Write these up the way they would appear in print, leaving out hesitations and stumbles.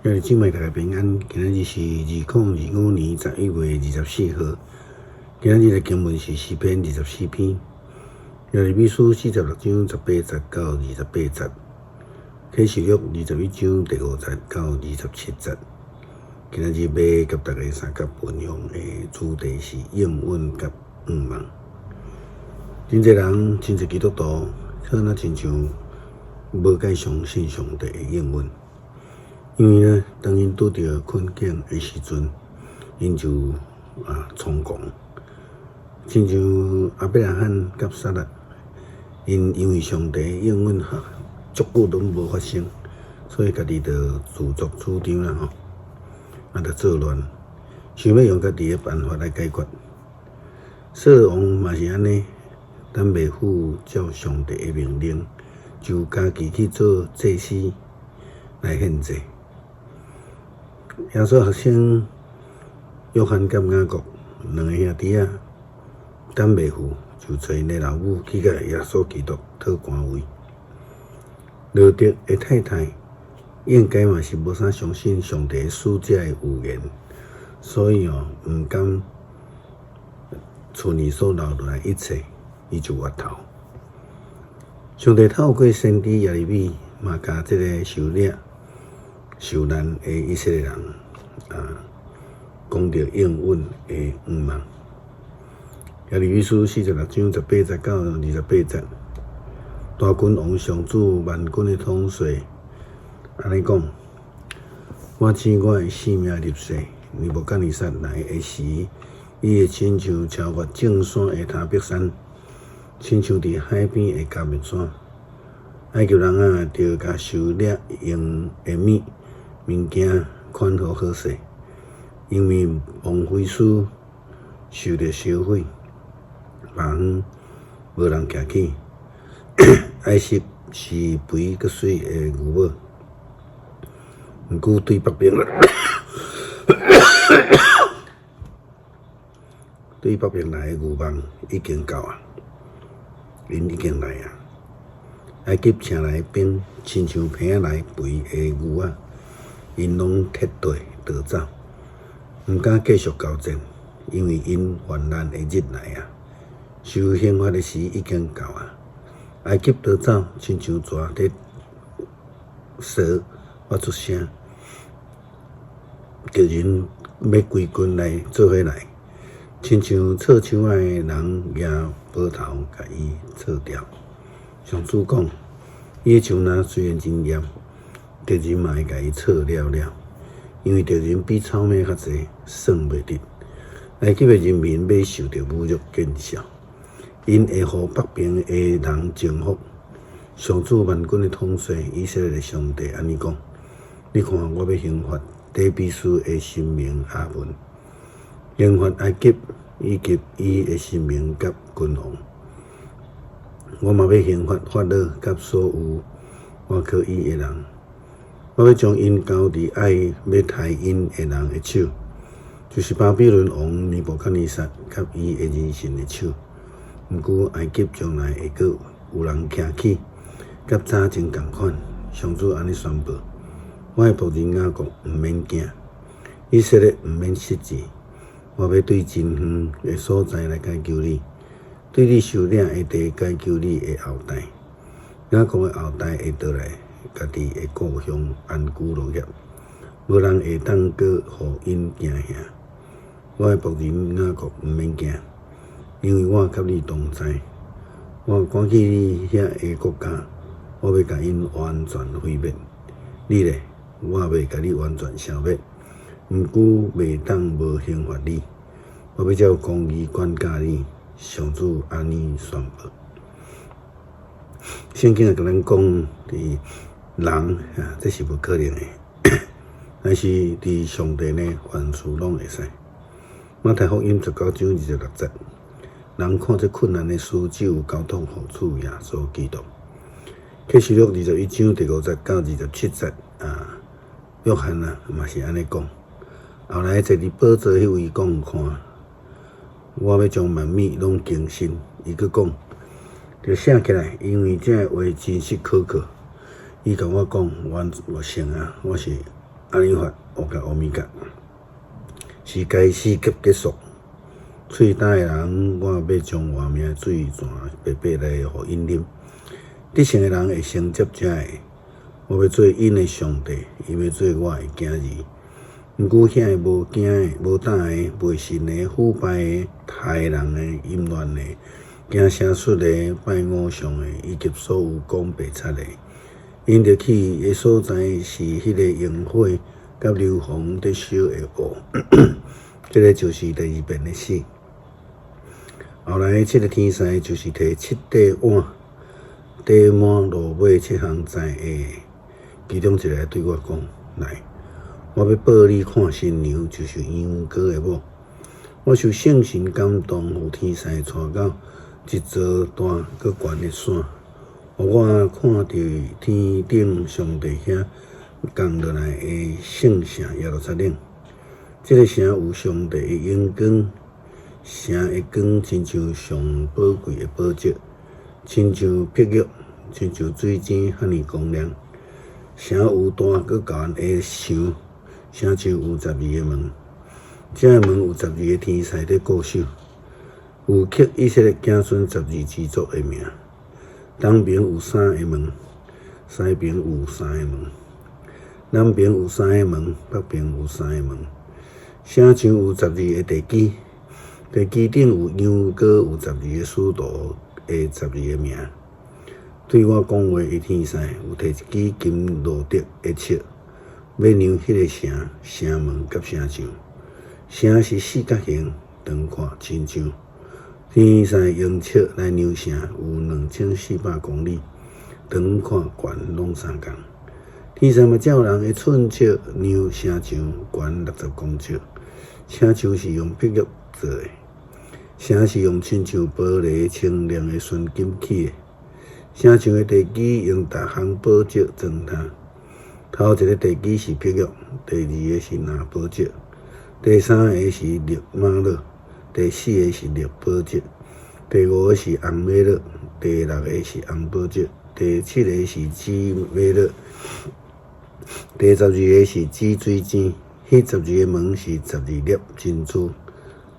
兄弟姊妹大家平安，今仔日是2025年11月24號。今仔日的經文是詩篇24篇，耶利米書46章18節到28節，啟示錄21章第5節到27節。今仔日欲佮大家相佮分享的主題是應允佮向望。真濟人，真濟基督徒，可能親像無蓋相信上帝的應允。因為呢，當𪜶拄著困境的時陣，𪜶就衝狂，親像亞伯拉罕佮撒拉，𪜶因為上帝應允哈，足久攏無發生，所以家己就自作主張啦吼，就作亂，想欲用家己的辦法來解決。掃羅王嘛是按呢，等袂赴照上帝的命令，就家己去做祭司來獻祭。耶穌學生約翰佮雅各兩个兄弟仔，等袂赴，就揣𪜶的老母去共耶穌基督討官位。羅得的太太應該嘛是無啥相信上帝使者的預言，所以哦，毋甘厝內所留落來一切，伊就越頭。上帝透過先知耶利米，嘛共這个受掠受難的以色列人講著應允的向望。耶利米書46章18節到28節，大君王上主萬軍的統帥按呢講：我指我的性命立誓，尼布甲尼撒來的時，伊會親像超越眾山的他伯山，親像佇海邊的迦密山。埃及人啊，著共狩獵用的物件款予好勢，因為孟菲斯受著燒毀，別遠無人徛起。埃及是肥閣媠的牛母，毋過對北邊來的愚妄已經到啊，𪜶已經來啊。埃及請來的兵，親像棚仔內肥的牛仔，𪜶攏撤退逃走，毋敢繼續交戰，因為𪜶患難的日來啊，受刑罰的時已經到啊。埃及逃走，親像蛇佇踅發出聲，敵人欲規群來做伙來，親像刺樹仔的人舉斧頭共伊刺掉。上主講，伊的樹林雖然真嚴，敵人嘛會共伊刺了了，因為敵人比草蜢較濟，算袂得。埃及的人民欲受著侮辱見笑，𪜶會予北邊的人征服。上主萬軍的統帥以色列的上帝按呢講：你看，我欲刑罰底比斯的神明阿門，刑罰埃及以及伊的神明佮君王。我嘛欲刑罰法老佮所有倚靠伊的人，我欲將𪜶交佇愛欲刣𪜶的人的手，就是巴比倫王尼布甲尼撒佮伊的人臣的手。毋過埃及將來會閣有人徛起，佮早前仝款。上主按呢宣布：我的僕人雅各毋免驚，以色列毋免失志。我欲對真遠的所在來解救你，對你受掠的地解救你的後代。雅各的後代會倒來，家己的故鄉安居樂業，無人會當閣予𪜶驚嚇。我的僕人雅各毋免驚，因為我佮你同在。我趕去你遐的國家，我欲共𪜶完全毀滅。你咧，我袂共你完全消滅，毋過袂當無刑罰你。我欲照公義管教你。上主按呢宣布。聖經會共咱講，佇人啊，這是無可能的，但是佇上帝呢，凡事攏會使。馬太福音19章26節，人看這困難的事，只有交託予主耶穌基督。啟示錄21章第5節到27節啊，約翰啊嘛是按呢講。後來坐佇寶座彼位講看，我欲將萬物攏更新。伊閣講，著寫起來，因為這話真實可靠。伊共我講，完成啊，我是阿爾法佮歐米伽，是開始佮結束。喙焦的人，我欲將活命水泉白白來予𪜶啉。得勝的人會承接這个，我欲做𪜶的上帝，𪜶欲做我的囝兒。毋過遐个無驚的、無膽的、賣神的、腐敗的、殺人的、淫亂的、行邪術的、拜偶像的，以及所有講白賊的，𪜶著去的所在是彼个螢火佮硫磺佇燒的湖，這个就是第二遍的死。後來，七个天使就是提七塊碗，綴滿落尾七項災厄，其中一个對我講：來，我欲報你看新娘，就是羊羔的某。我受聖神感動，予天使帶到一座大閣懸的山，予我看著天頂上帝遐降落來的聖城耶路撒冷。這个城有上帝的榮光。城的光親像上寶貴的寶石，親像碧玉，親像水晶遐爾光亮。城有大閣懸的牆，城牆有十二个門，這个門有十二个天使佇固守，有刻以色列子孫十二支族的名。東邊有三个門，西邊有三个門，南邊有三个門，北邊有三个門。城牆有十二个地基。地基頂有羊羔，有十二个使徒的十二个名。對我講話的天使有提一支金路德的尺，欲量彼个城、城門佮城牆。城是四角形，長闊親像。天使用尺來量城，有2400公里，長闊懸攏相仝。天使嘛照人的寸尺量城牆，懸60公尺。城牆是用碧玉做的。城是用親像玻璃清亮的純金砌的。城牆的地基用逐項寶石裝呾。頭一个地基是碧玉，第二个是藍寶石，第三个是綠瑪瑙，第四个是綠寶石，第五个是紅瑪瑙，第六个是紅寶石，第七个是紫瑪瑙，第十二个是紫水晶。彼十二个門是十二粒珍珠。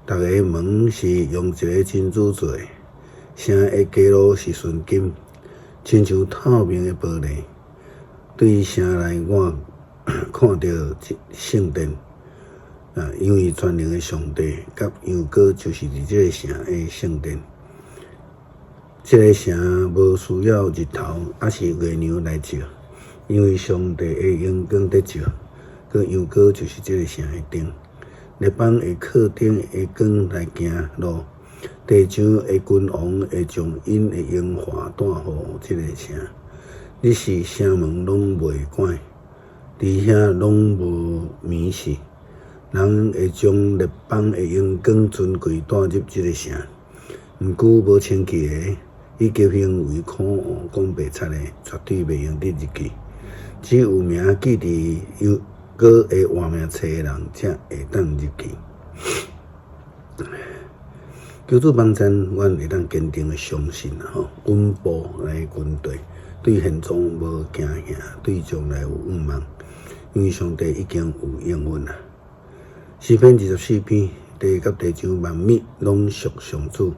逐个門是用一个珍珠做的，城的街路是純金，親像透明的玻璃。對城內我看著聖殿，啊，因為全能的上帝佮羊羔就是佇這个城的聖殿。這个城無需要日頭，抑是月娘來照，因為上帝的榮光佇照，閣羊羔就是這个城的燈。列邦會靠燈的光來行路，地上的君王會將𪜶的榮華帶予這个城。日時城門攏袂關，佇遐攏無暝時。人會將列邦的榮光尊貴帶入這个城。毋過無清氣的，以及行為可惡、講白賊的，絕對袂用得入去。只有名記佇羊羔的活命冊的人，才會當入去。求主幫贊，阮會當堅定的相信吼，穩步來跟綴，對現狀無驚嚇，對將來有盼望，因為上帝已經有應允啊。詩篇24篇，地佮地上萬物攏屬上主，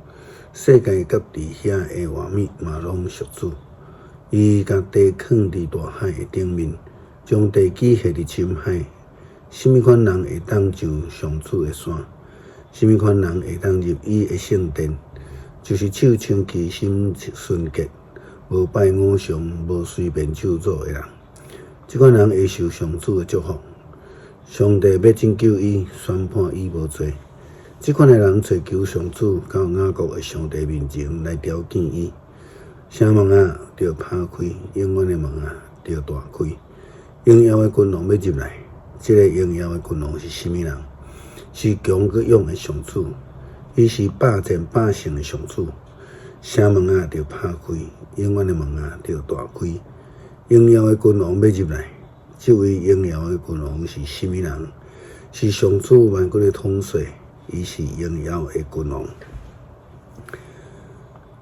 世界佮佇遐的活物嘛攏屬主。伊共地囥佇大海的頂面，將地基下佇深海。啥物款人會當上上主的山？啥物款人會當入伊的聖殿？就是手清氣、心純潔、無拜偶像、無隨便咒詛的人。這款人會受上主的祝福。上帝欲拯救伊，宣判伊無罪。這款的人揣求上主，到雅各的上帝面前來朝見伊。城門啊，著拍開；永遠的門啊，著大開。榮耀的君王欲入來，這个榮耀的君王是啥物人？是強閣勇的上主，伊是百戰百勝的上主。城門啊，著拍開；永遠的門啊，著大開。榮耀的君王欲入來，這位榮耀的君王是啥物人？是上主萬軍的統帥，伊是榮耀的君王。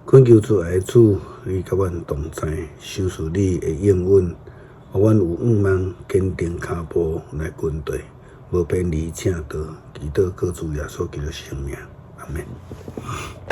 懇求主愛的主，你佮阮同在，賞賜你的應允，予阮有向望，堅定跤步來跟綴，無偏離正道，祈禱靠主耶穌基督聖名，阿們。